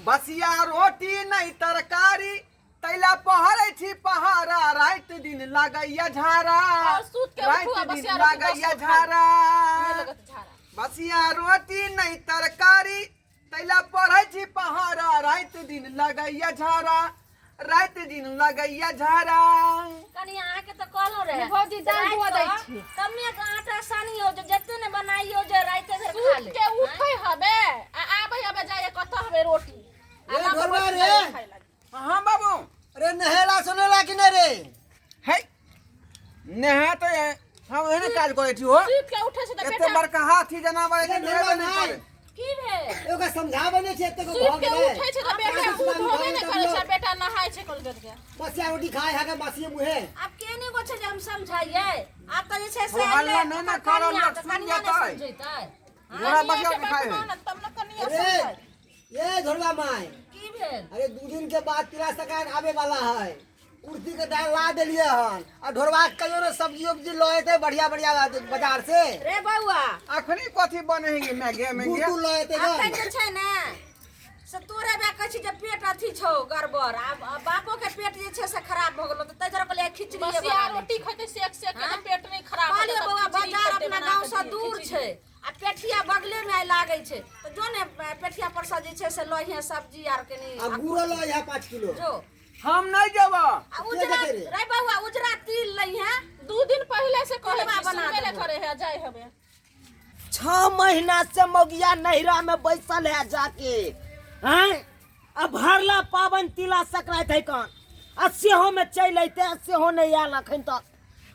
बसिया रोटी नहीं तरकारी तैला पहरै छी पहाड़ा राति दिन लागैया झाड़ा। और सूत के उठू आ राति दिन बसिया रोटी लागैया 10 गो खा झाड़ा। नहि लगत झाड़ा। बसिया रोटी नहीं तरकारी तैला पढ़ै छी पहाड़ा राति दिन लगैया झाड़ा राति दिन लगैया झाड़ा। कनि अहाँके तऽ कहलहुँ रहे भौजी, दालि राति धोआ दै कऽ छी। कमे के आटा सानियो जे जते ने बनाइयो जे राति धरि खा सूत ले। के उठै हबे आ आबै हबे जाइए कतऽ हबे रोटी आ रे लाबऽ घरवा रोटी रे। जाइए खाइ लागी। हाँ बाबू। अरे नहेला सुनेला कि नहीं रे? है नहा तो हम एहने काज करै छी हो। सूत के उठै छै तऽ एते बेटा बड़का हाथी जनावर अरे जे ढोलवा नहेबे नहि नहि। करै। की भेल? ओकरा समझाबै नहि छै एतेक सूत भऽ के गेलै। उठै छै तऽ बेटा आगे मुँह सुनाबी धोबे नहि तब करै छै लोग बेटा नहाय छै कोलगेट के। बसिया रोटी खाय है के बासिए मुँहे। आब केने गो छै जे हम समझाइए? आब तऽ जे छै से हो हल्ला अइले नहि ने ओकर करब, कनिया लोक तऽ सुनि कनिया नहि जेतै। समझेतै। घोड़ा बसिया कनिया के रोटी खाय बैठबा है। ने तब ने कनिया अरे समझाइ। ये झोलवा माय। की भेल? अरे 2 दिन के बाद तिला संक्रांति आबे वाला है। कुर्सी के दाल ला देलिए हन आ ढोरवा के कहियो ने सब्जी उब्जी लऽ एतै बढ़िया बढ़िया बाजार से। रे बौआ। अखनी कथी बने है मैगे गुड़ मैगे? तूड़ लऽ एतै अखन गन। जे छै ने से तोरे बे कहै छी जे पेट अथी छौ गड़बड़ आ आ बापो के पेट जे छै से खराब भऽ गेलो तऽ ताहि दुआरे कहलियै खिचड़ीये बसिया बना लै रोटी छी। खैतै सेक सेक के हाँ? तऽ पेट नहि खराब कहलियै हेतै, तब बौआ खिचड़ी बाजार खैतै अपना बना गाँव कऽ से दियै, दूर खिचड़ी। छै आ पेठिया बगले मे आइ लागै छै तऽ जो ने पेठिया पर से जे छै से लइहे सब्जी आर कनी आ गुड़ो लऽ अइहे 5 किलो। जो। हम नहीं जेबो। आ उजरा जेतै रे? रे बौआ उजरा तिल लइहे। 2 दिन पहिले से कहै तिलवा छी, बना सुनबे नहि देबो। करै है जाय हबे। 6 महीना से मौगिया नैहरा में बैसल है जाके हैं आ भरला पावन तिला संक्रांति है कन आ सेहो में चलि अयते आ सेहो नहीं आयल अखन तक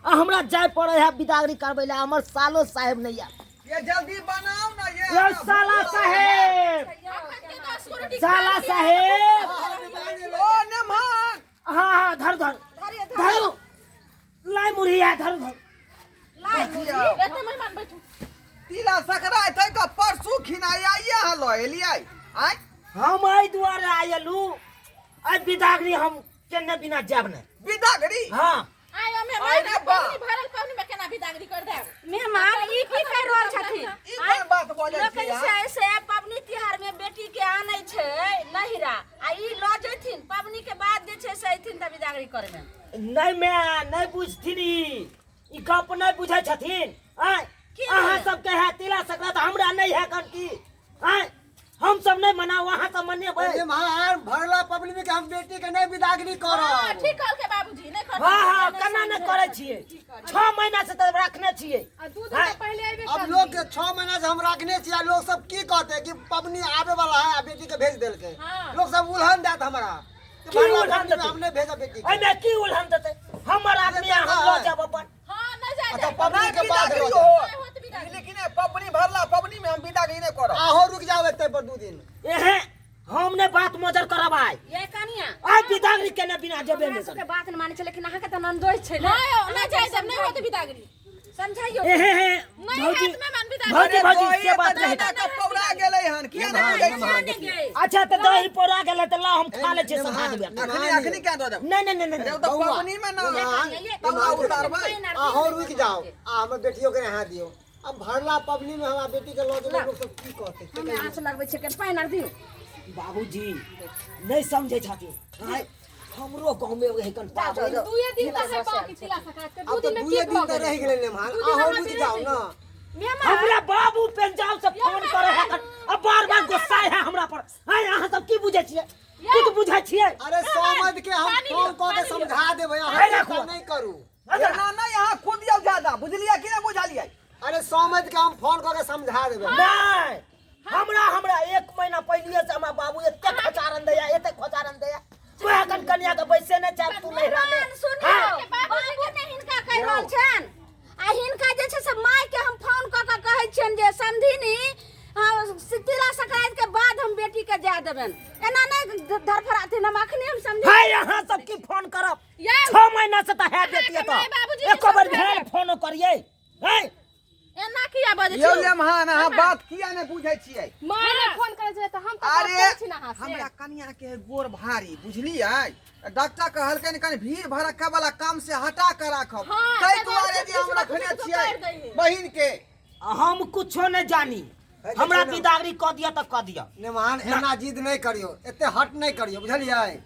आ हमरा जाय पड़े है बिदागरी करबै ला हमर सालो साहेब नहीं आयल। ये जल्दी बनाओ ना ये। ये साला साहेब। अखन के 10 गो रोटी साला खा लिअ। साहेब। ओ नेमहान। हाँ हाँ धर धर धरू लाई मुरही है धरू धरू। लाई मुरही। एते मेहमान बैठू। तिला संक्रांति है के परसू खिनाई आइए हलो एलियै आय। हम एहि दुआरे आयलू आइ बिदागरी हम केने बिना जायब नहि। बिदागरी? हाँ। आइ हमे अरे मेहमान बा। पबनी भरल पबनी में केना बिदागरी कर देब? मेहमान ई की कहि रहल छथिन? ई कोन बात बजै लोक छी जे छै से पबनी तिहार में बेटी के आनै छै नहिरा आ ई लऽ जेथिन पबनी के बाद जे छै से अयथिन तऽ बिदागरी करबै। नहि माय नहि बुझथिन ई गप नहि बुझै छथिन। आँय की अहाँ भेलै? सबके है तिला संक्रांति हमरा नहि है कन की? आँय हम सब नहीं मनाओ अहाँ सब मनेबै। अरे महान भरला पबनी में के हम बेटी के नहीं बिदागरी करब। हाँ, ठीक कहलकै बाबूजी, नहि करब। हाँ, हाँ, केना नहि करै छियै? 6 महीना से तऽ रखने छियै। आ 2 दिन तऽ पहिले अयबे अब करलियै। लोग के 6 महीना से हम रखने छियै, लोग सब की कहतै कि पबनी आबे वाला है आ बेटी के भेज देलकै। हाँ। लोग सब उलहन देत हमरा। कि की भरला उलहन पबनी में देतै? हम नहीं भेजब बेटी के। एहिमे की उलहन देतै? हमर आदमी आ, हम लऽ जायब अपन। हाँ, नहि जाय आ तऽ देब। पबनी के बाद बिदागरी लऽ हो। जायब। नहि होत बिदागरी। लेकिन ए पबनी भरला पबनी में हम बिदागरी नहीं करब। आहो रुक जाओ एते पर 2 दिन। एहे हम नहीं बात मजर करब आइ। ये कनिया। आइ बिदागरी केने बिना जेबे हमरा नहि सबके करब। बात नहि मानै छै लेकिन अहाँके तऽ ननदोइ छै ने। नहि यौ, नहि जाय देब, नहि होत बिदागरी। समझाइयो। एहे हे, नहि भौजी, हैत मेहमान बिदागरी। भौजी, अरे भौजी, दही से बात तऽ नहि दादा के पौरा गेलै हन, किया नहि बुझै छियै? अच्छा तऽ दही पौरा गेलै तऽ ला हम खा लै छियै, सधा देबै। अखनी अखनी क्या दऽ देब? नहि नहि नहि नहि। अरे ओ तऽ बौआ, पबनी में ना। मेहमान, तब उतारबै। अहाँ रुकि जाओ आ हमर बेटियो के यहाँ दियौ। अब भरला पबनी में हमरा बेटी के लऽ जेबै लोग सब की कहतै? हमे आँच लगबै छै के पानि आर दियौ। बाबूजी नहीं समझै छथिन। आँय, हमरो गाँव में वही कन पाबनि। 2 दिन तऽ है बाकी तिला संक्रांति के, अब 2 तऽ दिन में 2 की दिन भऽ तऽ रहि गेलै? गेलै मेहमान, दू दिन अहाँ अहाँ रुकि बिना जाओ जइयौ। ना। मेहमान। हमरा बाबू पंजाब से फोन करे है अब बार बार गुस्सा है हमरा पर। आँय, अहाँ सब की बुझै छियै? कुछ बुझै छियै? अरे समझ के हम पानी फोन लियौ, कऽ के पानी लियौ। समझा देबै, अहाँ अरे चिंता राखू। नहि करू। ना ना यहाँ खुद जाओ ज्यादा बुझलियै कि नहि बुझलियै? अरे समझ के हम फोन कऽ के समझा देबै। नहीं, हमरा हमरा 1 महीना पहले से हमरा बाबू एते खोचारन दैया, एते खोचारन दैया। कोई कन कन्या के बैसे नहि चाहे तू नहिरा में। मेहमान, सुनियौ, हाँ। बाबू ने हिनका कहि रहल छनि आ हिनका जे छै से माय के हम फोन कऽ के कहै छियनि जे समधिनी, हाँ, तिला संक्रांति के बाद हम बेटी के जाय देबनि। एना नहि धरफड़ाथिन, हम अखनी हम समझी। हाय, अहाँ सब की फोन करब? यौ। 6 महीना से तऽ है बेटी अहाँके एतऽ। माय बाबूजी के एको बेर समझा भेल देब। फोनो करियै। हैं? एना किया बजै यौ छियै? लेमहान, अहाँ बात किया नहि बुझै छियै? माय ने फोन करै छै तऽ हम तऽ बात अरे करै छी ने अहाँ से। हमरा कनिया के है गोर भारी बुझलियै? डॉक्टर कहलकै कनि भीड़ भड़क्का वाला काम से हटा के राखब। हाँ, ताहि ताहि दुआरे दुआरे जे हम किछु रखने किछु छियै कर दैहे। बहिन के। हम कुछो नहि जानी। हमरा बिदागरी कऽ दिअ तऽ कऽ दिअ। नेमान, एना जिद नहि करियौ, एते हट नहि करियौ, बुझलियै?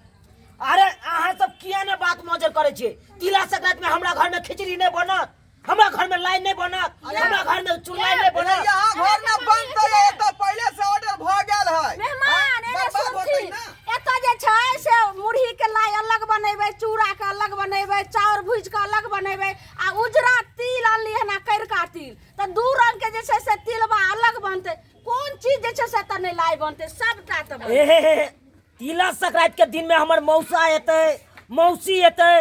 अरे अहाँ सब किया ने बात मजर करै छियै? तिला संक्रांति में हमरा घर में खिचड़ी नहीं बनत, हमरा घर में लाई नहीं बनत, हमरा घर में चुड़लाई नहीं बनत। यहाँ घर में बनतै, एतऽ पहिले से ऑर्डर भऽ गेल है। मेहमान, एने बर्बाद होतै सुनथिन ना। एतऽ जे छै से मुरही के लाई अलग बनेबै, चूड़ा के अलग बनेबै, चाउर भूजि के अलग बनेबै, आ उजरा तिल अनली हन आ करिका तिल, तऽ दू रंग के जे छै से तिलबा अलग बनतै। कोन चीज जे छै से तऽ नहि लाई बनतै, सबटा तऽ बनतै। ए हे हे, तिला संक्रांति के दिन में हमर मौसा एतै, मौसी एतै,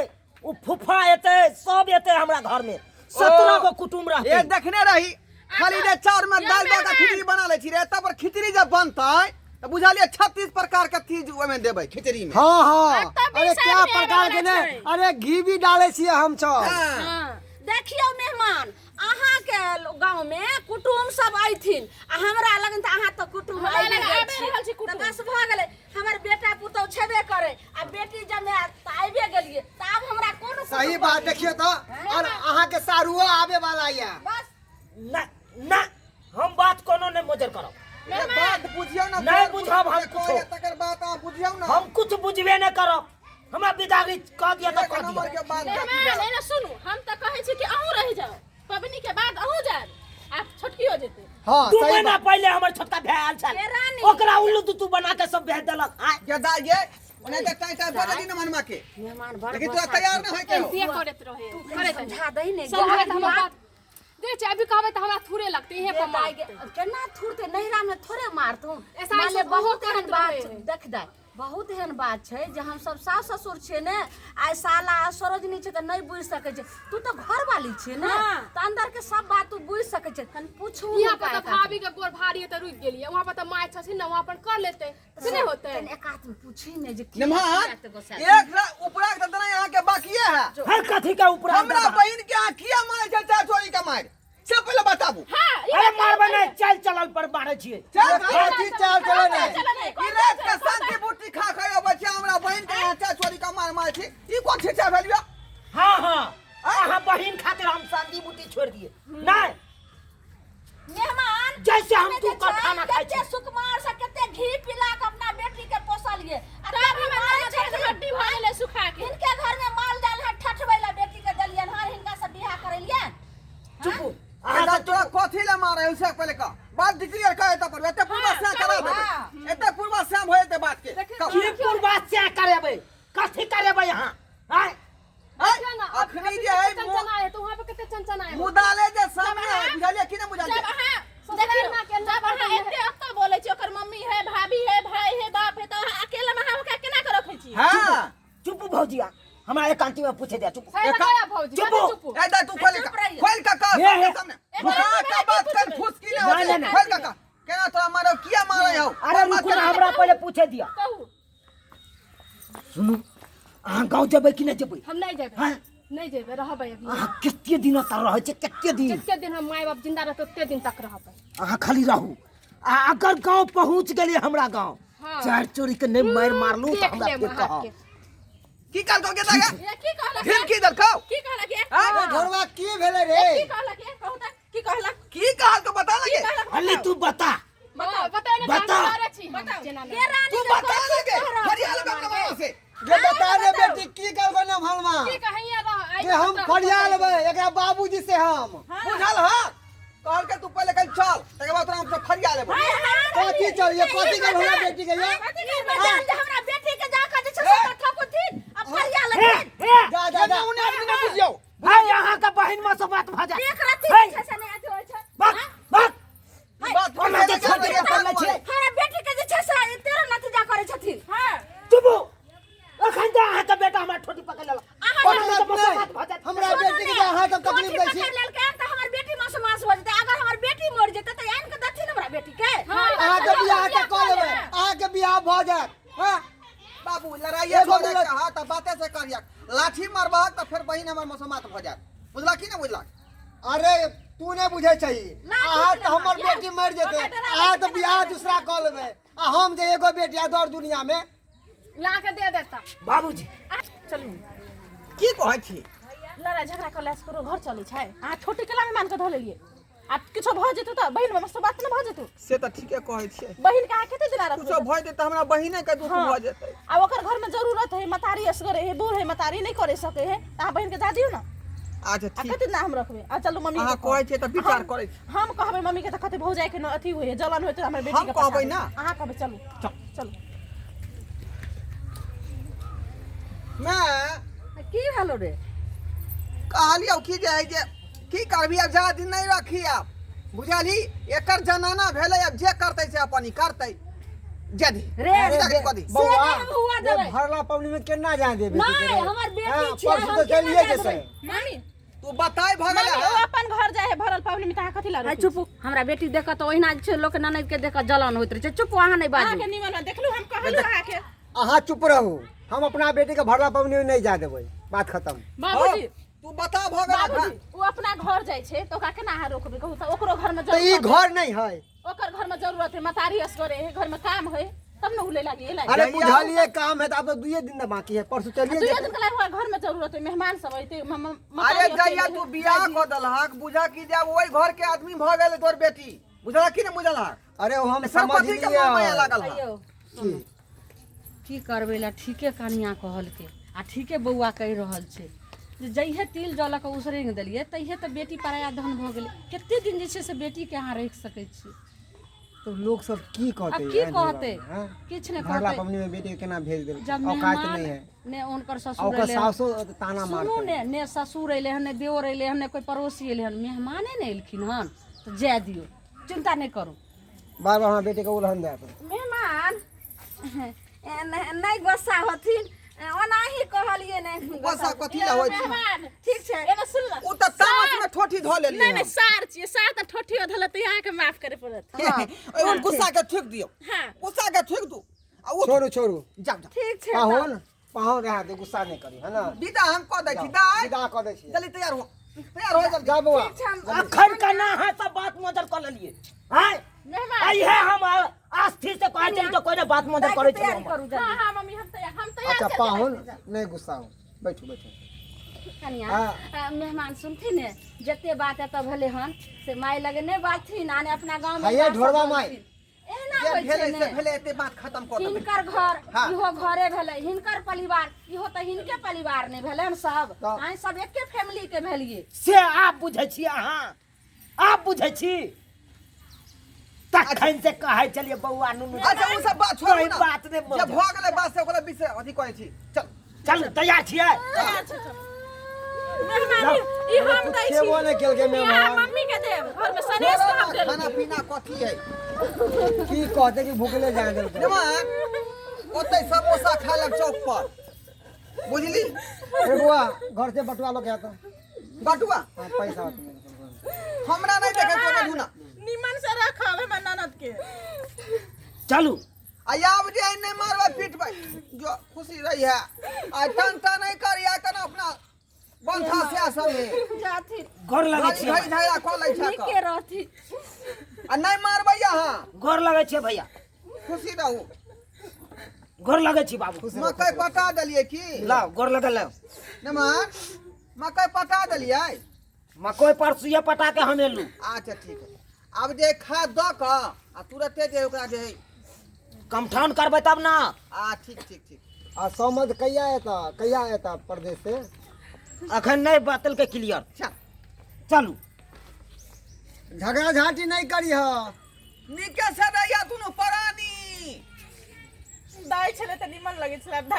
उ फूफा एतै, सब एतै। हमरा घर में 17 गो कुटुम्ब ए रहतै। देखने रही खाली रे चाउर में दाल दऽ के खिचड़ी बना लै छी रे। एतऽ पर खिचड़ी जब बनतै तऽ बुझलियै 36 प्रकार के चीज ओहिमे देबै खिचड़ी में। हाँ हाँ, तब अरे भी क्या सामने प्रकार के आबै ने छै। अरे घी भी डालै छियै हम सब। हाँ। देखियौ मेहमान, अहाँके गाँव में कुटुम्ब सब अयथिन आ हमरा लगन तऽ अहाँ तऽ कुटुम्ब हमरा आबि लग गेल आबि छी। रहल छी तऽ कुटुम्ब। बस भऽ गेलै, हमर बेटा पुतहु छेबे करे आ बेटी जमाए तऽ आबिए गेलियै, तऽ आब हमरा कोनो सही कुटुम्ब बात। नहि। देखियौ तऽ, और अहाँके सारुओ आबे वाला यऽ। बस ना ना, हम बात कोनो नहीं मोजर करब। ये बात बुझियौ ना। नहीं बुझब हम कुछो कुछो। तकर बात अहाँ बुझियौ ना। हम कुछ बुझबे नहीं करब, हमरा बिदागरी कऽ दिअ तऽ एक कऽ नंबर दिअ। के बात। मेहमान, एने सुनू, हम तऽ कहै छी कि अहूँ रहि जाउ, पबनी के बाद अहूँ जायब आ छोटकियो जेतै। हाँ, 2 सही महीना बात। पहले हमर छोटका भाय आयल छल, ए रानी। ओकरा उल्लू दुतू बना के सब भेज देलक आय। ये दा ये ओने के टाइम टाइम बदली न मनमा के, मेहमान बड़ लेकिन तोरा गोस्सा तैयार न होय के हो। ऐसे करैत रहे, करैत रहे। समझा दही ने। समझा तऽ हमर बात देख छै, अभी कहबै तऽ हमरा थूरे लगतै इहे पर मारतै। केना थुरते? नैहरा में थोड़े मारतू। ऐसा माने ऐसा बहुत एहन करैत बात रहे। छै, देख दाइ, बहुत एहन बात छै जे हम सब सास ससुर छियै ने, आइ साला आ सरोजनी छै तऽ नहि बुझि सकै छै। तू तऽ घरवाली छियै ने, हाँ। तऽ अंदर के सब बात तू बुझि सकै छै। कनि पूछू यहाँ पर हुनका तऽ एक आध। भाभी के गोर भारी है तऽ रुकि गेलियै, वहाँ पर तऽ माय छथिन ने, वहाँ पर कर लेतै से नहि होतै। कनि एकात में पूछी ने जे की निम्हान, किया तऽ गोस्सा। एक उपरा के देना यहाँ के बाकिए है। हर कथी के ऊपर? हमरा बहिन के अहाँ किया मारै छै चार चोरी के मार से पहिले बताबू। हाँ, ई अरे बात मारबै कहू। नहीं, चल चलल पर मारै छियै। चल। कथी चाल चलै ने? चल नहीं, ई रात के शांति बूटी खा खा अबै छै, हमरा बहिन के अहाँ चार चोरी के मार मारै छी, ई कोन छिचा भेल यौ? हाँ हाँ, अहाँ बहिन खातिर हम शांति बूटी छोड़ दिए नहीं। मेहमान, जैसे हम हमे तू जे का छै, खाना खाइ कते छी। सुकुमार से कते घी पिला के अपना बेटी के पोसलिए आ तब तब हमर मारै माँ के छथिन। हड्डी भऽ गेलै सुखा के। हिनके घर में माल जाल है, ठठबै ला बेटी के देलियन हन, हिनका से बियाह करेलियन। चुप अहाँ एता सब। तोरा कथी ले मारै है से पहिले कह, बात डिक्लेयर कर। एता पर एते पूर्वा हाँ, श्याम करा देबै, एते पूर्वा श्याम हो जेतै बात के। कहू। की पूर्वा से करेबै? कथी करेबै अहाँ आँय? आँय, देखियौ ने, अब अखनी अभी जे है कते चनचना है तऽ वहाँ पर कते चनचना है। मुदाले जे सामने है, बुझलियै कि नहि बुझलियै? जब अहाँ ससुराल देखियौ, में अकेला जब अहाँ एते एते बोलै छी, ओकर मम्मी है, भाभी है, भाई है, बाप है, तऽ अहाँ अकेला में अहाँ ओकरा केना के रखै छी? हाँ। चुप भौजिया, हमरा एकांती में पूछे दिया, चुप। सही बताया भौजी, चुप। कथी चुप? ए दा तू खोल चुप के रहिए। खोल के कह हे, सबके हे। सामने। एक मुदा बार का बात पूछबै। कर, फुसकी नहीं नहीं, होते। नहीं, खोल के कह केना तोरा मारो, किया मारै हौ? अरे रुकू ना, हमरा पहिले पूछे दिया। कहू। सुनू, अहाँ गाँव जेबै कि नहि जेबै? हम नहि जेबै। हाँ? नहि जेबै, रहबै अभी। अहाँ कते दिन तक रहै छै, कते दिन? जते दिन हम माय बाप जिंदा रहते ओते दिन तक रहबै। अहाँ खाली रहू आ अगर गाँव पहुँच गेलियै हमरा गाँव, हाँ। चारि चोरी के नहि मारि मारलू तऽ देख हमरा लेब फेर कहब। अहाँके। की कहलकौ के दागा? ये की कहलक? धमकी देलकौ? की कहलक ये? आँय? ढोरवा, की भेलै रे? की कहलक ये? कहू तऽ की कहलक? की कहलकौ बता की लगे। कहलक? हल्ली, तू बता। बताओ, बताओ ने, बता। तऽ हम डरै छी हम, बताओ। जेना के नहि। रानी तू के बता कोई लगे, कह रहल फरिया छै लेबै अपना मेहमान मामा से। जे बता रे बेटी, की करबै ने भलमा? की कहैया रह आइ जे हम तक फरिया लेबै एकरा बाबूजी से हम। बुझल हँ? कहलकै तू पहिले कहीं चल, तकर बाद तोरा हम सब फरिया लेबै। कथी चलिए, कथी करबै हमरा बेटी के ये? कथी करबै? जान जे हमरा बेटी के जाके जे छै से ठकुथिन आ फरिया हे लेथिन। हे। जा जा जा। उन्हें आदमी नहि बुझियौ। भाई, अहाँके बहिन में से बात भऽ जाय। एक रत्ती हे। जे छै से नहि अथी होइ छै। बक बक। बात ओना जे छोड़ के पड़ले छै। हमरा बेटी के जे छै से तेरह नतीजा करै छथिन। हाँ। चुपू, अखन तऽ अहाँके बेटा हमरा ठोटी पकड़ लेलक। अहाँ ओना मतलब तऽ नहि। मसोमात भऽ जायत। हमरा बेटी के जे अहाँ सब तकलीफ दै छी। पकड़ लेलकै तऽ हमर बेटी मास मास हो जेतै। अगर हमर बेटी मरि जेतै तऽ आनि कऽ देथिन हमरा बेटी के। अहाँके बियाह तऽ कऽ लेबै, अहाँके बियाह भऽ जायत। हँ बाबू, लड़ाइए एगो छोड़े मिनट। के हा तऽ बाते से करियक, लाठी मारबहक तऽ फेर बहिन हमर मसोमात भऽ जायत, बुझला कि नहि बुझला? अरे तू नहि बुझै छही। लाठी अहाँ से तऽ हमर मारियौ। बेटी मरि जेतै, ओकरा डराबै अहाँ छै तऽ बियाह दूसरा कऽ लेबै आ हम जे एगो बेटी आ दौड़ दुनिया में ला के दे देता। बाबूजी। चलू। की कहै छी? लड़ाइ झगड़ा करला से ककरो घर चलै छै? अहाँ छोटी केला में मान के धऽ लेलियै। आ किछो भऽ जेतौ तऽ बहिन में मस्त बात ने भऽ जेतौ। से तऽ ठीके कहै छियै। बहिन के अहाँ कते दिना रखबै? कुछो भऽ जेतै हमरा बहिने के दुख भऽ जेतै। आ ओकर घर में जरूरत है, मतारी असगरे है, बूढ़ है, मतारी नहीं करे सके है, तऽ अहाँ बहिन के जा दियौ ना। अच्छा आ ठीक। कते दिना हम रखबै? आ चलू मम्मी अहाँ के कहै छियै तऽ विचार करै छी। हम कहबै मम्मी के तऽ कहतै भौजाई के न अथी होइ है, जलन होइत हमर बेटी हम के कहबै पछाड़ी। ना। अहाँ कहबै चलू। चलू। मैं की भेलो रे? कहलियौ की जे है जे की करबी आब ज्यादा दिन नहीं रखी आब बुझलही एकर जनाना भेलै आब जे करतै से अपन ही करतै जदी रे, विदा कऽ दी। से नहि हम हुआ रे, देबै। भरला पबनी में केना जाए देबे? नहि, हमर बेटी छियै, परसू हम तऽ केना चलिए जाए जेतै। देबै? मामी तू बताय भऽ गेलै मामी, ओ हँ? अपन घर जाइ है भरल पबनी में तऽ अहाँ कथी ला आ रोकै चुप, हमरा बेटी देखत तऽ ओहिना जे छै लोक ननद के देखत जलन होइत रहै छै। चुप, अहाँ नहि बाजू। अहाँके निमन में देखलू हम कहलू अहाँके। अहाँ चुप रहू, हम अपना बेटी के भरला पबनी में नहीं जाए देबै, बात खत्म। बाबूजी तू बता भऽ गेलै बाबूजी ओ अपना घर जाइ छै तऽ ओकरा केना अहाँ रोकबै कहू तऽ? ओकरो घर में तऽ ई जरूरत घर नहीं है, ओकर घर में जरूरत है, मतारी असगरे है, घर में काम है तब न उ ले लागी एला। अरे बुझलिए काम है तऽ आब तऽ दुइये दिन ना बाकी है, परसू चलिए दुइये जेतै। दिन के लागि ओकरा घर में जरूरत है, मेहमान सब अइते, मतारी अरे अकेले जहिया है। तू बियाह कऽ देलहक बुझा की जे आब ओहि घर के आदमी भऽ गेलै तोहर बेटी, बुझलक की नहि बुझलहक? अरे ओ हम सब कथी के समझलिए। मोह माया लागल हँ? अयौ सुनू, की करबै ला? ठीके कनिया कहलकै आ ठीके बौआ कहि रहल छै जे जहिये तिल जल के उसरैग देलियै तहिये तऽ बेटी पराया धन भऽ गेलै। कते दिन जे छै से बेटीके अहाँ राखि सकै छी? तो लोग सब की कहते? आब की कहते? किछु नहि भरला कहते। पबनी में बेटी के केना भेज देल? जब औकात मेहमान नहीं है ने हुनकर आ ससुर ओकर एलै हन। सासो ताना सुनू मारते ने, ने ससुर एलै हन, ने देवर एलै हन, ने कोइ पड़ोसी एलै हन, मेहमाने ने एलखिन हन तऽ जाय दियौ, चिन्ता नहि करू। बार बार हमरा बेटी के उलहन दे पड़े। मेहमान नहि गुस्सा होथिन, ओनाही कहलियै ने। गुस्सा कथी लए होइ छै? मेहमान ठीक छै, एने सुन ल। ओ तऽ तामस में ठोठी धऽ लेलियै। नहि नहि, सार छियै, सार तऽ ठोठी धऽ लेतै, अहाँके माफ करे पड़त। ओहि गुस्सा के थूकि दियौ। हाँ। गुस्सा के थूकि दू आ उठ। छोड़ू छोड़ू, जाउ जाउ। ठीक छै। पाहुन पाहुन रहा दे, गुस्सा नहीं करी है ना? विदा हम कऽ दै छी दाइ। विदा कऽ दै छी। जल्दी तैयार हो, तैयार हो जल्दी। जा बौआ। ठीक छै, हम अखन केना अहाँ सब बात मदर कऽ लेलियै आँय? मेहमान आ इहे हम आस्थिर से कहै छलियै तऽ कोइ ने बात मदर करै छलै तैयारी हमर। करू हाँ जल्दी। हाँ मम्मी, हम तैयार, हम तैयार। अच्छा चल पाहुन नहीं गुस्सा हो, बैठू बैठू। कनिया हाँ। मेहमान सुनथिन ने, जते बात एतऽ भेलै हन से माय लगे नहि बाजथिन आ ने अपना गाँव में हैया ढोरबा माय। एहना जे होइ छै भेलै से ने। भेलै, एते बात खत्म कऽ देबै। हिनकर घर हाँ। इहो घरे भेलै, हिनकर परिवार इहो तऽ हिनके परिवार नहि भेलै सब? तऽ। अहीं सब एके फैमिली के भेलियै। से आब बुझै छी अहाँ, आब बुझै छी? तखन से कहै छलियै बौआ नुनू। अच्छा ओ सब बात छोड़ू कोइ ना। बात नहि जे बुझै। भऽ गेलै बात से ओकरा विषय अथी करै छी, चल चलू, तैयार छियै? मेहमान ई हम दै छी। खेबो नहि केलकै ई अहाँ मेहमान। मम्मी के देब, घर में सनेश के हम देब। खाना पीना कथी है? की कहते कि भूखले जाए देलकै। मेहमान ओतै समोसा खा लेब चौक पर, बुझली? ए बौआ, घर से बटुआ लऽ के आता। बटुआ? हाँ, पैसा होतै मेरे को। हमरा नहीं देखे कोनो धुना। निमन से रखब हमर ननद के। चलू। आ आब जे नहि मारबै पीटबै जो खुशी रही है आ टन टन नहीं करिया केना अपना बंथा से सब में जाथिन। गोर लगै घड़ी छियै। घड़ी झगड़ा कऽ लै छै नीके रहथिन आ नहीं मारबै अहाँ। गोर लगै छियै भैया। खुशी रहू। गोर लगै छी बाबू। मकई पटा देलियै की? लाओ गोर लगल लाओ। नमन मकई पटा देलियै? मकई परसुए पटा के हम एलू। अच्छा ठीक है, आब जे खाद दऽ कऽ आ तुरते जे ओकरा जे कमठान करबै तब ना। आ ठीक ठीक ठीक। आ समझ कहिया एता, कहिया एता परदेश से? अखन नहीं बतलकै क्लियर। चल चलू। झगड़ा झांटी नहीं करी ह। नीके से रहिया दुनू प्राणी। दाइ छलै तऽ निमन लगै छलै, आब दाइ